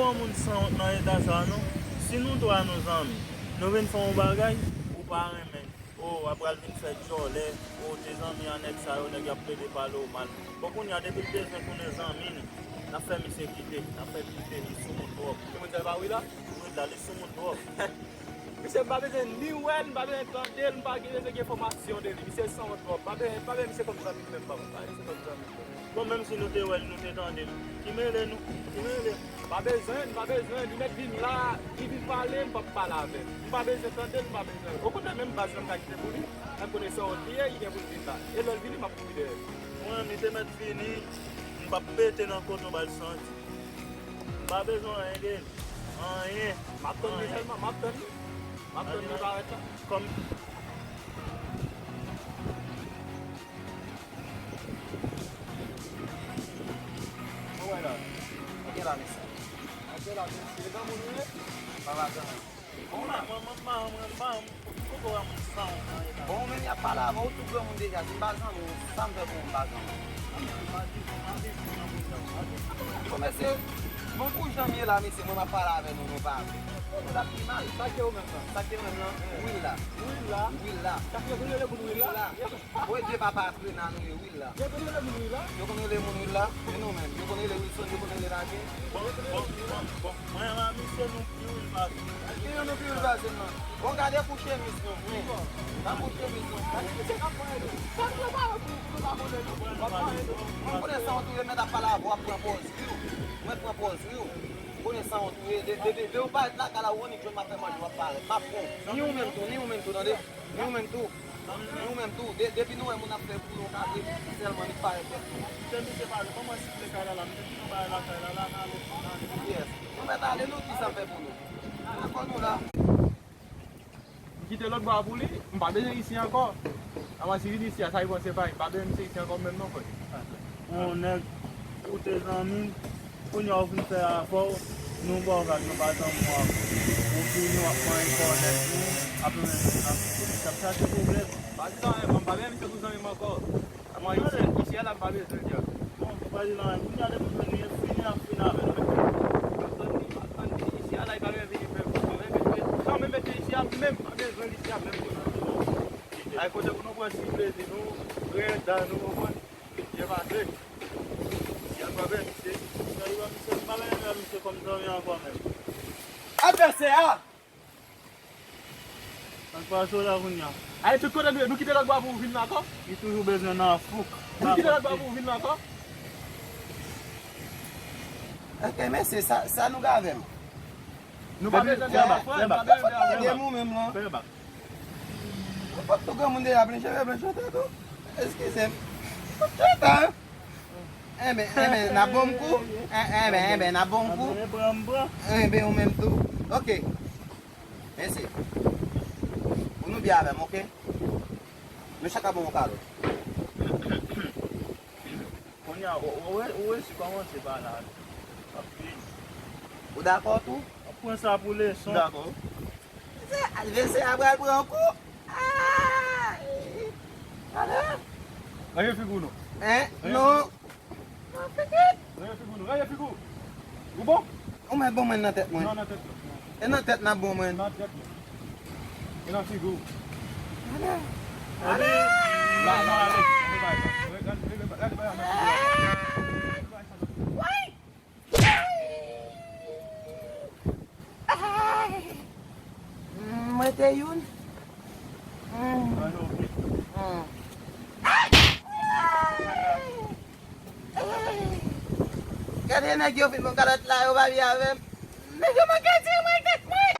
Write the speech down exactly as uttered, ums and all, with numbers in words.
Yon moun sanwont nan eta sa a, non. Si nou twa nou zanmi, nou vin fè yon bagay, ou pa renmen. O, w ap pral vin fè djòlè. O, te zanmi a nèg sa yo, nèg y ap plede pale w mal. Bon, kounye a, depi l bezwen tounen zanmi n, n ap fè misye kite, n ap fè l kite, li soumoun twòp. Ki moun sa, e pa Willa? Willa, li soumoun twòp. Misye, m pa bezwen ni wè l, m pa bezwen tande l, m pa gen bezwen gen enfòmasyon de li. Misye sanwont twòp. M pa bezwen, m pa bezwen misye kòm zanmi m menm, papa. M pa bezwen misye kòm zanmi m menm. Bon, menm si nou te wè l, nou te tande l, ki mele nou? Ki mele n? M pa bezwen l, m pa bezwen l. Li mèt vin la, li vin pale, m p ap pale avè l. M pa bezwen tande l, m pa bezwen l. Okontrè, menm baz la m ka kite pou li. Nan konesans li ye, li gen pou l vin la. E lè l vini, m ap kouri dèyè l. Mwen, li te mèt vini, m p ap pete nan koton ba l santi. M pa bezwen anyen de li. Anyen. M ap tann li sèlman, m ap tann li. M ap tann li parèt la. Kòm Mwen wè la. Antre la, mesye. Antre la, mesye. E granmoun ou ye? Papa granmoun. Bon, mwen, mwen, mwen, mwen, mwen, mwen, koko a moun sa, mwen, mwen, bon, ou menm y ap pale avè w, ou tou granmoun deja, di m pa zanmi w, sa m fè pou ou, m pa zanmi w. Bon, mesye, bon, pou jan m ye la, mesye, mwen, m ap pale avè nou, nou pa vle. Sa k te ou menm lan? Sa k te ou menm lan? Willa. Willa. Willa. Sa k te ou menm lan? Willa. Bondye papa Trena nou ye, Willa. Yo konn rele moun Willa? Yo konn rele moun Willa? E nou menm? Yo konn rele Wilson, yo konn rele Nadin? Bon, bon, bon, bon. Mwen, mwen, misye nou pi Will pase. Ki nou pi Will pase m nan? Bon, gade kou chemiz nou, men. Nan kou chemiz nou. Gade misye k ap pran nou. Sa nou pa wè pou, pou nou pa konnen nou. W ap pran nou. Mwen konnen sa w touye, mèt ap pale avè w, w ap pran pòz, wi. Mwen pran pòz, wi. Konnen sa w touye, de, de, de, de ou parèt lakay la, ou annik jwenn m ap fè manje, w ap parèt. M ap pran. Ni ou menm tou, ni ou menm tou, tande. Ni ou menm tou. Ni ou menm tou. De-, depi nou wè moun ap fè pou nou, ka vle sèlman li parèt tèt nou. Se misye pale, kòman sible kay la la? Misye fin nan bagay lakay la la, n ale, n ale. Yes. Nou mèt ale, nou ki sa fè pou nou. Dakò, nou la. M kite lòt bò a pou li, m pa bezwen isi ankò. Avan si vin isi a, sa li panse pa, m pa bezwen misye isi ankò menm non, frè. Yon nèg ou te zanmi m, kounye a ou vin fè afè w, nou ba w vag, nou pa zanmi w ankò. Ou vini, w ap manyen kònèt nou, apre menm nou ap, ap chache pwoblèm. Pa di zanmi m, m pa gen misye pou zanmi m ankò. Mwen isi, isi a la m pa bezwen l, djab. Bon, ou pa di l anyen. Kounye a depi w jwenn li, e fini, ap fini avè l. Ap tann li, ap tann li. Isi a la, li pa bezwen vini menm. Li pa bezwen vini. Sa w menm mete isi a, menm pa bezwen l isi a, menm kote. Ay, kote pou nou pran ti plezi nou, reda nou, konprann? Byen pase. Byen pase, misye. Misye, misye, m pa renmen misye kòm zanmi ankò menm. Advèsè a! Sa k pase w la kounye a? Ay, tout kote nou ye, nou kite lòt bò a pou w vin la ankò? Li toujou bezwen nan fouk. Nou kite lòt bò a pou w vin la ankò? Ok, mesye, sa, sa nou ka avè m? Nou pa bezwen de afè, nou pa bezwen de afè. Tande m ou menm lan. Fè bak. Ou fòk tou granmoun deja, plen cheve, plen chante tou. Eskize m. Fòk chante, hein? Enben, enben, n ap bon m kou. En-, enben, enben, n ap bon m kou. Enben, ou menm tou. Ok. Mesye. Pou nou byen avè m, ok? Nou chak ap ban m yon kado. Kounye a, ou, ou, ou resi kòmanse pale avè m. W ap vini. Ou dakò tou? W ap pran sa pou leson. M dakò. Se advèsè a pral pran kou. Ay! Ale! Raje figi w non. Hein? Non. Raje figi w non. Raje figi w. Ou bon? Ou mèt bon mwen nan tèt mwen. Non, nan tèt mwen. E nan tèt n ap bon mwen. Nan tèt mwen. E nan figi w. Ale. Ale. La, la, ale. Gade, gade, gade, gade, gade. Woy! Ay! Mm, mwen te youn. Mm. Mm. Gade nèg yo fin pran kalòt la, yo pa byen avè m. Nèg yo manke tire mwen tèt mwen.